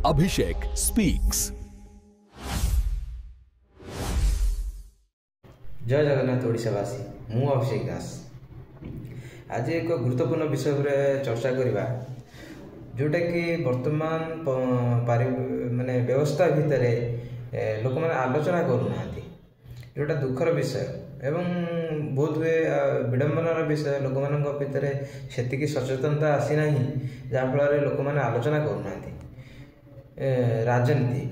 Abhishek speaks. ଜୟ ଜଗନ୍ନାଥ ଓଡ଼ିଶାବାସୀ, ମୁଁ ଅଭିଷେକ ଦାସ। ଆଜି ଏକ ଗୁରୁତ୍ୱପୂର୍ଣ୍ଣ ବିଷୟ ଉପରେ ଚର୍ଚ୍ଚା କରିବା, ଯେଉଁଟାକି ବର୍ତ୍ତମାନ ମାନେ ବ୍ୟବସ୍ଥା ଭିତରେ ଲୋକମାନେ ଆଲୋଚନା କରୁନାହାନ୍ତି, ଯେଉଁଟା ଦୁଃଖର ବିଷୟ ଏବଂ ବହୁତ ହୁଏ ବିଡ଼ମ୍ବନାର ବିଷୟ। ଲୋକମାନଙ୍କ ଭିତରେ ସେତିକି ସଚେତନତା ଆସିନାହିଁ, ଯାହାଫଳରେ ଲୋକମାନେ ଆଲୋଚନା କରୁନାହାନ୍ତି। ରାଜନୀତି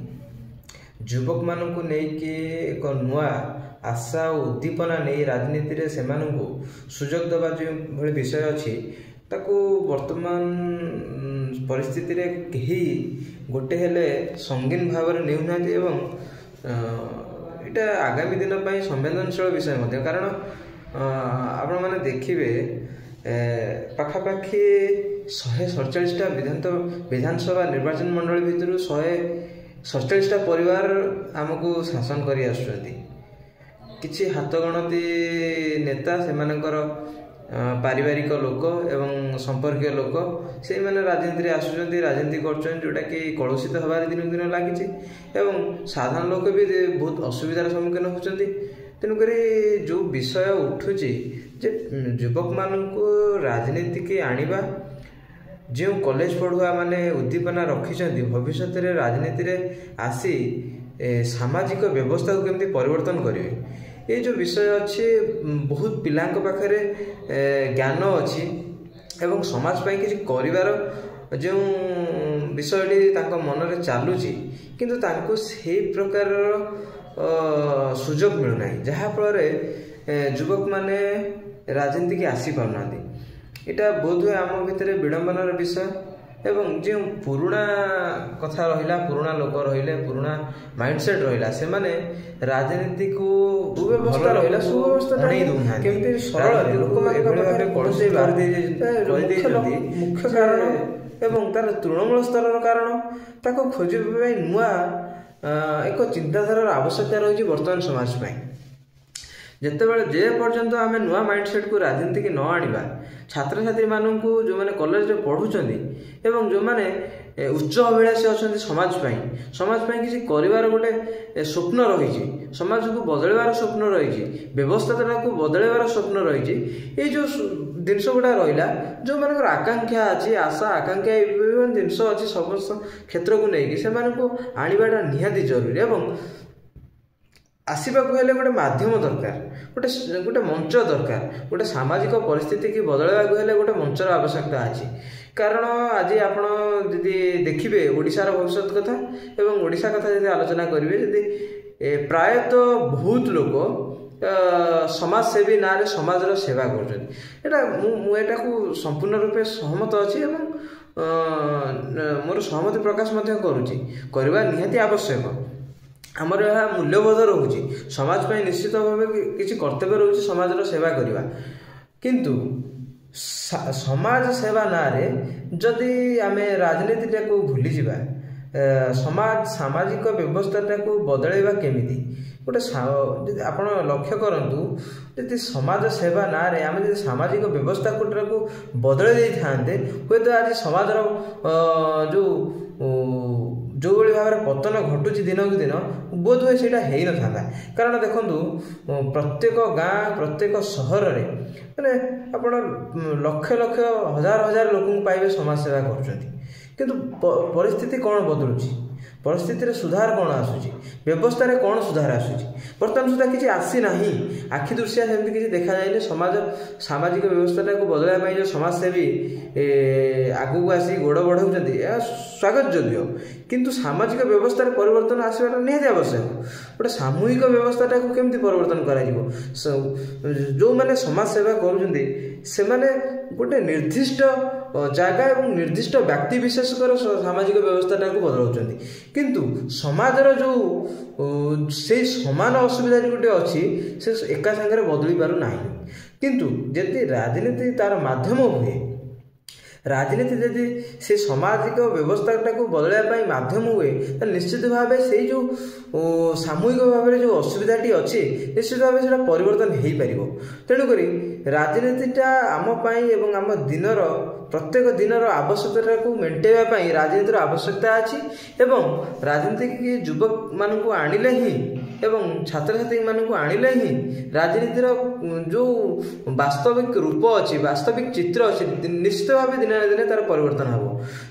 ଯୁବକମାନଙ୍କୁ ନେଇକି ଏକ ନୂଆ ଆଶା ଓ ଉଦ୍ଦୀପନା ନେଇ ରାଜନୀତିରେ ସେମାନଙ୍କୁ ସୁଯୋଗ ଦେବା ଯେଉଁଭଳି ବିଷୟ ଅଛି, ତାକୁ ବର୍ତ୍ତମାନ ପରିସ୍ଥିତିରେ କେହି ଗୋଟେ ହେଲେ ସଙ୍ଗୀନ ଭାବରେ ନେଉନାହାନ୍ତି। ଏବଂ ଏଇଟା ଆଗାମୀ ଦିନ ପାଇଁ ସମ୍ବେଦନଶୀଳ ବିଷୟ ମଧ୍ୟ, କାରଣ ଆପଣମାନେ ଦେଖିବେ ପାଖାପାଖି 147ଟା ବିଧାନସଭା ନିର୍ବାଚନ ମଣ୍ଡଳୀ ଭିତରୁ 147ଟା ପରିବାର ଆମକୁ ଶାସନ କରି ଆସୁଛନ୍ତି। କିଛି ହାତ ଗଣତି ନେତା, ସେମାନଙ୍କର ପାରିବାରିକ ଲୋକ ଏବଂ ସମ୍ପର୍କୀୟ ଲୋକ, ସେଇମାନେ ରାଜନୀତିରେ ଆସୁଛନ୍ତି, ରାଜନୀତି କରୁଛନ୍ତି, ଯେଉଁଟାକି କଳୁଷିତ ହେବାରେ ଦିନକୁ ଦିନ ଲାଗିଛି ଏବଂ ସାଧାରଣ ଲୋକ ବି ବହୁତ ଅସୁବିଧାର ସମ୍ମୁଖୀନ ହେଉଛନ୍ତି। ତେଣୁକରି ଯେଉଁ ବିଷୟ ଉଠୁଛି ଯେ ଯୁବକମାନଙ୍କୁ ରାଜନୀତିକି ଆଣିବା, ଯେଉଁ କଲେଜ ପଢ଼ୁଆ ମାନେ ଉଦ୍ଦୀପନା ରଖିଛନ୍ତି ଭବିଷ୍ୟତରେ ରାଜନୀତିରେ ଆସି ସାମାଜିକ ବ୍ୟବସ୍ଥାକୁ କେମିତି ପରିବର୍ତ୍ତନ କରିବେ, ଏଇ ଯେଉଁ ବିଷୟ ଅଛି, ବହୁତ ପିଲାଙ୍କ ପାଖରେ ଜ୍ଞାନ ଅଛି ଏବଂ ସମାଜ ପାଇଁ କିଛି କରିବାର ଯେଉଁ ବିଷୟଟି ତାଙ୍କ ମନରେ ଚାଲୁଛି, କିନ୍ତୁ ତାଙ୍କୁ ସେଇ ପ୍ରକାରର ସୁଯୋଗ ମିଳୁନାହିଁ, ଯାହାଫଳରେ ଯୁବକମାନେ ରାଜନୀତିକି ଆସିପାରୁନାହାନ୍ତି। ଏଇଟା ବୋଧହୁଏ ଆମ ଭିତରେ ବିଡ଼ମ୍ବନାର ବିଷୟ। ଏବଂ ଯେଉଁ ପୁରୁଣା କଥା ରହିଲା, ପୁରୁଣା ଲୋକ ରହିଲେ, ପୁରୁଣା ମାଇଣ୍ଡସେଟ୍ ରହିଲା, ସେମାନେ ରାଜନୀତିକୁ ସୁବ୍ୟବସ୍ଥା ରହିଲା, ସୁବ୍ୟବସ୍ଥା ଅଣେଇ ଦେଉନାହାନ୍ତି। କେମିତି ସରଳରେ ଲୋକମାନଙ୍କ ପାଖରେ ପହଞ୍ଚେଇବା କରିଦେଇଛନ୍ତି ମୁଖ୍ୟ କାରଣ ଏବଂ ତାର ତୃଣମୂଳ ସ୍ତରର କାରଣ ତାକୁ ଖୋଜିବା ପାଇଁ ନୂଆ ଏକ ଚିନ୍ତାଧାରାର ଆବଶ୍ୟକତା ରହିଛି ବର୍ତ୍ତମାନ ସମାଜ ପାଇଁ। ଯେତେବେଳେ ଯେ ପର୍ଯ୍ୟନ୍ତ ଆମେ ନୂଆ ମାଇଣ୍ଡସେଟ୍କୁ ରାଜନୀତିକି ନ ଆଣିବା, ଛାତ୍ରଛାତ୍ରୀମାନଙ୍କୁ ଯେଉଁମାନେ କଲେଜରେ ପଢ଼ୁଛନ୍ତି ଏବଂ ଯେଉଁମାନେ ଉଚ୍ଚ ଅଭିଳାଷୀ ଅଛନ୍ତି, ସମାଜ ପାଇଁ, ସମାଜ ପାଇଁ କିଛି କରିବାର ଗୋଟେ ସ୍ୱପ୍ନ ରହିଛି, ସମାଜକୁ ବଦଳାଇବାର ସ୍ୱପ୍ନ ରହିଛି, ବ୍ୟବସ୍ଥାଟାକୁ ବଦଳାଇବାର ସ୍ୱପ୍ନ ରହିଛି, ଏଇ ଯେଉଁ ଜିନିଷ ଗୁଡ଼ା ରହିଲା, ଯେଉଁମାନଙ୍କର ଆକାଂକ୍ଷା ଅଛି, ଆଶା ଆକାଂକ୍ଷା ବିଭିନ୍ନ ଜିନିଷ ଅଛି ସମସ୍ତ କ୍ଷେତ୍ରକୁ ନେଇକି, ସେମାନଙ୍କୁ ଆଣିବାଟା ନିହାତି ଜରୁରୀ। ଏବଂ ଆସିବାକୁ ହେଲେ ଗୋଟେ ମାଧ୍ୟମ ଦରକାର, ଗୋଟେ ମଞ୍ଚ ଦରକାର। ଗୋଟେ ସାମାଜିକ ପରିସ୍ଥିତିକି ବଦଳାଇବାକୁ ହେଲେ ଗୋଟେ ମଞ୍ଚର ଆବଶ୍ୟକତା ଅଛି। କାରଣ ଆଜି ଆପଣ ଯଦି ଦେଖିବେ ଓଡ଼ିଶାର ଭବିଷ୍ୟତ କଥା ଏବଂ ଓଡ଼ିଶା କଥା ଯଦି ଆଲୋଚନା କରିବେ, ଯଦି ପ୍ରାୟତଃ ବହୁତ ଲୋକ ସମାଜସେବୀ ନାଁରେ ସମାଜର ସେବା କରୁଛନ୍ତି। ଏଇଟା ମୁଁ ଏଟାକୁ ସମ୍ପୂର୍ଣ୍ଣ ରୂପେ ସହମତ ଅଛି ଏବଂ ମୋର ସହମତି ପ୍ରକାଶ ମଧ୍ୟ କରୁଛି। କରିବା ନିହାତି ଆବଶ୍ୟକ, ଆମର ଏହା ମୂଲ୍ୟବୋଧ ରହୁଛି, ସମାଜ ପାଇଁ ନିଶ୍ଚିତ ଭାବେ କିଛି କର୍ତ୍ତବ୍ୟ ରହୁଛି ସମାଜର ସେବା କରିବା। କିନ୍ତୁ ସମାଜ ସେବା ନାଁରେ ଯଦି ଆମେ ରାଜନୀତିଟାକୁ ଭୁଲିଯିବା, ସମାଜ ସାମାଜିକ ବ୍ୟବସ୍ଥାଟାକୁ ବଦଳାଇବା କେମିତି? ଗୋଟେ ଯଦି ଆପଣ ଲକ୍ଷ୍ୟ କରନ୍ତୁ, ଯଦି ସମାଜ ସେବା ନାଁରେ ଆମେ ଯଦି ସାମାଜିକ ବ୍ୟବସ୍ଥାଟାକୁ ବଦଳାଇ ଦେଇଥାନ୍ତେ, ହୁଏତ ଆଜି ସମାଜର ଯେଉଁ ଯେଉଁଭଳି ଭାବରେ ପତନ ଘଟୁଛି ଦିନକୁ ଦିନ, ବୋଧହୁଏ ସେଇଟା ହେଇନଥାନ୍ତା। କାରଣ ଦେଖନ୍ତୁ, ପ୍ରତ୍ୟେକ ଗାଁ, ପ୍ରତ୍ୟେକ ସହରରେ ମାନେ ଆପଣ ଲକ୍ଷ ଲକ୍ଷ ହଜାର ହଜାର ଲୋକଙ୍କୁ ପାଇବେ ସମାଜ ସେବା କରୁଛନ୍ତି, କିନ୍ତୁ ପରିସ୍ଥିତି କ'ଣ ବଦଳୁଛି? ପରିସ୍ଥିତିରେ ସୁଧାର କ'ଣ ଆସୁଛି? ବ୍ୟବସ୍ଥାରେ କ'ଣ ସୁଧାର ଆସୁଛି? ବର୍ତ୍ତମାନ ସୁଦ୍ଧା କିଛି ଆସିନାହିଁ, ଆଖି ଦୃଶିଆ ସେମିତି କିଛି ଦେଖାଯାଇନି। ସମାଜ ସାମାଜିକ ବ୍ୟବସ୍ଥାଟାକୁ ବଦଳାଇବା ପାଇଁ ଯେଉଁ ସମାଜସେବୀ ଆଗକୁ ଆସି ଗୋଡ଼ ବଢ଼ାଉଛନ୍ତି, ଏହା ସ୍ୱାଗତ ଯୋଗ୍ୟ, କିନ୍ତୁ ସାମାଜିକ ବ୍ୟବସ୍ଥାରେ ପରିବର୍ତ୍ତନ ଆସିବାଟା ନିହାତି ଆବଶ୍ୟକ। ଗୋଟେ ସାମୂହିକ ବ୍ୟବସ୍ଥାଟାକୁ କେମିତି ପରିବର୍ତ୍ତନ କରାଯିବ? ଯେଉଁମାନେ ସମାଜ ସେବା କରୁଛନ୍ତି, ସେମାନେ ଗୋଟେ ନିର୍ଦ୍ଦିଷ୍ଟ ଜାଗା ଏବଂ ନିର୍ଦ୍ଦିଷ୍ଟ ବ୍ୟକ୍ତି ବିଶେଷଙ୍କର ସାମାଜିକ ବ୍ୟବସ୍ଥାଟାକୁ ବଦଳାଉଛନ୍ତି, କିନ୍ତୁ ସମାଜର ଯେଉଁ ସେଇ ସମାନ ଅସୁବିଧା ଗୋଟେ ଅଛି, ସେ ଏକା ସାଙ୍ଗରେ ବଦଳି ପାରୁନାହିଁ। କିନ୍ତୁ ଯଦି ରାଜନୀତି ତାର ମାଧ୍ୟମ ହୁଏ, ରାଜନୀତି ଯଦି ସେ ସାମାଜିକ ବ୍ୟବସ୍ଥାଟାକୁ ବଦଳାଇବା ପାଇଁ ମାଧ୍ୟମ ହୁଏ, ତାହେଲେ ନିଶ୍ଚିତ ଭାବେ ସେଇ ଯେଉଁ ସାମୂହିକ ଭାବରେ ଯେଉଁ ଅସୁବିଧାଟି ଅଛି, ନିଶ୍ଚିତ ଭାବେ ସେଇଟା ପରିବର୍ତ୍ତନ ହେଇପାରିବ। ତେଣୁକରି ରାଜନୀତିଟା ଆମ ପାଇଁ ଏବଂ ଆମ ଦିନର ପ୍ରତ୍ୟେକ ଦିନର ଆବଶ୍ୟକତାକୁ ମେଣ୍ଟାଇବା ପାଇଁ ରାଜନୀତିର ଆବଶ୍ୟକତା ଅଛି ଏବଂ ରାଜନୀତିକି ଯୁବକମାନଙ୍କୁ ଆଣିଲେ ହିଁ ଏବଂ ଛାତ୍ରଛାତ୍ରୀମାନଙ୍କୁ ଆଣିଲେ ହିଁ ରାଜନୀତିର ଯେଉଁ ବାସ୍ତବିକ ରୂପ ଅଛି, ବାସ୍ତବିକ ଚିତ୍ର ଅଛି, ନିଶ୍ଚିତ ଭାବେ ଦିନେ ନା ଦିନେ ତାର ପରିବର୍ତ୍ତନ ହେବ।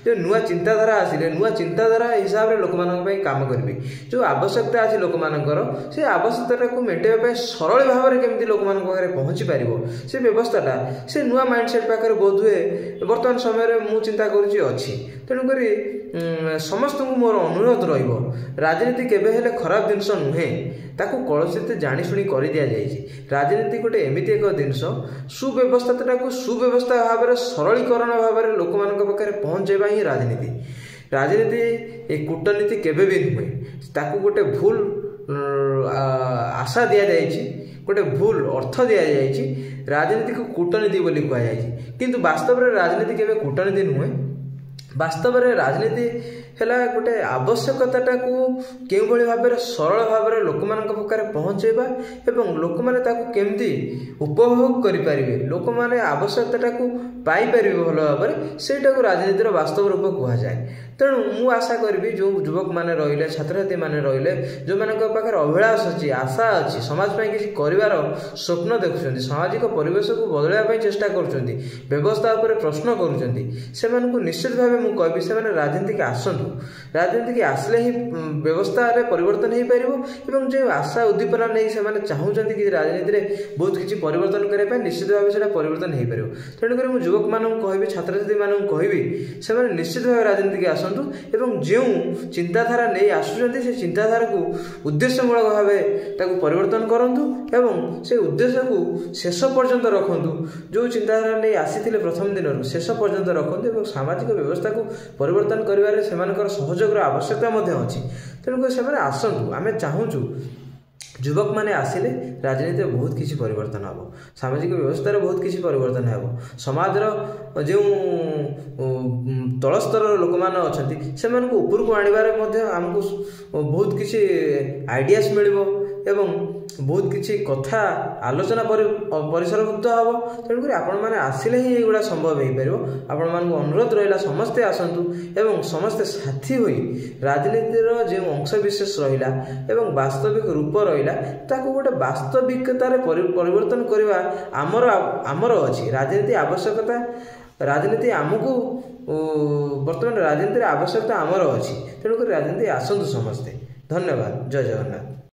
ଯେଉଁ ନୂଆ ଚିନ୍ତାଧାରା ଆସିଲେ ନୂଆ ଚିନ୍ତାଧାରା ହିସାବରେ ଲୋକମାନଙ୍କ ପାଇଁ କାମ କରିବେ। ଯେଉଁ ଆବଶ୍ୟକତା ଅଛି ଲୋକମାନଙ୍କର, ସେ ଆବଶ୍ୟକତାଟାକୁ ମେଣ୍ଟାଇବା ପାଇଁ ସରଳ ଭାବରେ କେମିତି ଲୋକମାନଙ୍କ ପାଖରେ ପହଞ୍ଚି ପାରିବ ସେ ବ୍ୟବସ୍ଥାଟା, ସେ ନୂଆ ମାଇଣ୍ଡ ସେଟ୍ ପାଖରେ ବୋଧହୁଏ ବର୍ତ୍ତମାନ ସମୟରେ ମୁଁ ଚିନ୍ତା କରୁଛି ଅଛି। ତେଣୁକରି ସମସ୍ତଙ୍କୁ ମୋର ଅନୁରୋଧ ରହିବ, ରାଜନୀତି କେବେ ହେଲେ ଖରାପ ଜିନିଷ ନୁହେଁ, ତାକୁ କଳୁଷିତ ଜାଣିଶୁଣି କରିଦିଆଯାଇଛି। ରାଜନୀତି ଗୋଟେ ଏମିତି ଏକ ଜିନିଷ, ସୁବ୍ୟବସ୍ଥାଟାକୁ ସୁବ୍ୟବସ୍ଥା ଭାବରେ ସରଳୀକରଣ ଭାବରେ ଲୋକମାନଙ୍କ ପାଖରେ ପହଞ୍ଚାଇବା ହିଁ ରାଜନୀତି। ରାଜନୀତି ଏ କୂଟନୀତି କେବେ ବି ନୁହେଁ। ତାକୁ ଗୋଟେ ଭୁଲ ଆଶା ଦିଆଯାଇଛି, ଗୋଟେ ଭୁଲ ଅର୍ଥ ଦିଆଯାଇଛି, ରାଜନୀତିକୁ କୂଟନୀତି ବୋଲି କୁହାଯାଇଛି। କିନ୍ତୁ ବାସ୍ତବରେ ରାଜନୀତି କେବେ କୂଟନୀତି ନୁହେଁ। ବାସ୍ତବରେ ରାଜନୀତି ହେଲା ଗୋଟେ ଆବଶ୍ୟକତାଟାକୁ କେଉଁଭଳି ଭାବରେ ସରଳ ଭାବରେ ଲୋକମାନଙ୍କ ପାଖରେ ପହଞ୍ଚାଇବା ଏବଂ ଲୋକମାନେ ତାକୁ କେମିତି ଉପଭୋଗ କରିପାରିବେ, ଲୋକମାନେ ଆବଶ୍ୟକତାଟାକୁ ପାଇପାରିବେ ଭଲ ଭାବରେ, ସେଇଟାକୁ ରାଜନୀତିର ବାସ୍ତବ ରୂପ କୁହାଯାଏ। ତେଣୁ ମୁଁ ଆଶା କରିବି ଯେଉଁ ଯୁବକମାନେ ରହିଲେ, ଛାତ୍ରଛାତ୍ରୀମାନେ ରହିଲେ, ଯେଉଁମାନଙ୍କ ପାଖରେ ଅଭିଳାଷ ଅଛି, ଆଶା ଅଛି, ସମାଜ ପାଇଁ କିଛି କରିବାର ସ୍ୱପ୍ନ ଦେଖୁଛନ୍ତି, ସାମାଜିକ ପରିବେଶକୁ ବଦଳାଇବା ପାଇଁ ଚେଷ୍ଟା କରୁଛନ୍ତି, ବ୍ୟବସ୍ଥା ଉପରେ ପ୍ରଶ୍ନ କରୁଛନ୍ତି, ସେମାନଙ୍କୁ ନିଶ୍ଚିତ ଭାବେ ମୁଁ କହିବି ସେମାନେ ରାଜନୀତିକି ଆସନ୍ତୁ। ରାଜନୀତିକି ଆସିଲେ ହିଁ ବ୍ୟବସ୍ଥାରେ ପରିବର୍ତ୍ତନ ହେଇପାରିବ ଏବଂ ଯେଉଁ ଆଶା ଉଦ୍ଦୀପନା ନେଇ ସେମାନେ ଚାହୁଁଛନ୍ତି କି ରାଜନୀତିରେ ବହୁତ କିଛି ପରିବର୍ତ୍ତନ କରିବା ପାଇଁ, ନିଶ୍ଚିତ ଭାବେ ସେଇଟା ପରିବର୍ତ୍ତନ ହେଇପାରିବ। ତେଣୁକରି ମୁଁ ଯୁବକମାନଙ୍କୁ କହିବି, ଛାତ୍ରଛାତ୍ରୀମାନଙ୍କୁ କହିବି, ସେମାନେ ନିଶ୍ଚିତ ଭାବେ ରାଜନୀତିକି ଆସନ୍ତୁ ଏବଂ ଯେଉଁ ଚିନ୍ତାଧାରା ନେଇ ଆସୁଛନ୍ତି ସେ ଚିନ୍ତାଧାରାକୁ ଉଦ୍ଦେଶ୍ୟମୂଳକ ଭାବେ ତାକୁ ପରିବର୍ତ୍ତନ କରନ୍ତୁ ଏବଂ ସେ ଉଦ୍ଦେଶ୍ୟକୁ ଶେଷ ପର୍ଯ୍ୟନ୍ତ ରଖନ୍ତୁ। ଯେଉଁ ଚିନ୍ତାଧାରା ନେଇ ଆସିଥିଲେ ପ୍ରଥମ ଦିନରୁ ଶେଷ ପର୍ଯ୍ୟନ୍ତ ରଖନ୍ତୁ ଏବଂ ସାମାଜିକ ବ୍ୟବସ୍ଥାକୁ ପରିବର୍ତ୍ତନ କରିବାରେ ସେମାନଙ୍କର ସହଯୋଗର ଆବଶ୍ୟକତା ମଧ୍ୟ ଅଛି। ତେଣୁକରି ସେମାନେ ଆସନ୍ତୁ, ଆମେ ଚାହୁଁଛୁ ଯୁବକମାନେ ଆସିଲେ ରାଜନୀତିରେ ବହୁତ କିଛି ପରିବର୍ତ୍ତନ ହେବ, ସାମାଜିକ ବ୍ୟବସ୍ଥାରେ ବହୁତ କିଛି ପରିବର୍ତ୍ତନ ହେବ, ସମାଜର ଯେଉଁ ତଳ ସ୍ତରର ଲୋକମାନେ ଅଛନ୍ତି ସେମାନଙ୍କୁ ଉପରକୁ ଆଣିବାରେ ମଧ୍ୟ ଆମକୁ ବହୁତ କିଛି ଆଇଡ଼ିଆସ୍ ମିଳିବ ଏବଂ ବହୁତ କିଛି କଥା ଆଲୋଚନା ପରିସରଭୁକ୍ତ ହେବ। ତେଣୁକରି ଆପଣମାନେ ଆସିଲେ ହିଁ ଏଇଗୁଡ଼ା ସମ୍ଭବ ହେଇପାରିବ। ଆପଣମାନଙ୍କୁ ଅନୁରୋଧ ରହିଲା, ସମସ୍ତେ ଆସନ୍ତୁ ଏବଂ ସମସ୍ତେ ସାଥୀ ହୋଇ ରାଜନୀତିର ଯେଉଁ ଅଂଶବିଶେଷ ରହିଲା ଏବଂ ବାସ୍ତବିକ ରୂପ ରହିଲା ତାକୁ ଗୋଟେ ବାସ୍ତବିକତାରେ ପରିବର୍ତ୍ତନ କରିବା ଆମର ଅଛି ରାଜନୀତି ଆବଶ୍ୟକତା। ରାଜନୀତି ଆମକୁ ବର୍ତ୍ତମାନ ରାଜନୀତିର ଆବଶ୍ୟକତା ଆମର ଅଛି। ତେଣୁକରି ରାଜନୀତି ଆସନ୍ତୁ ସମସ୍ତେ। ଧନ୍ୟବାଦ। ଜୟ ଜଗନ୍ନାଥ।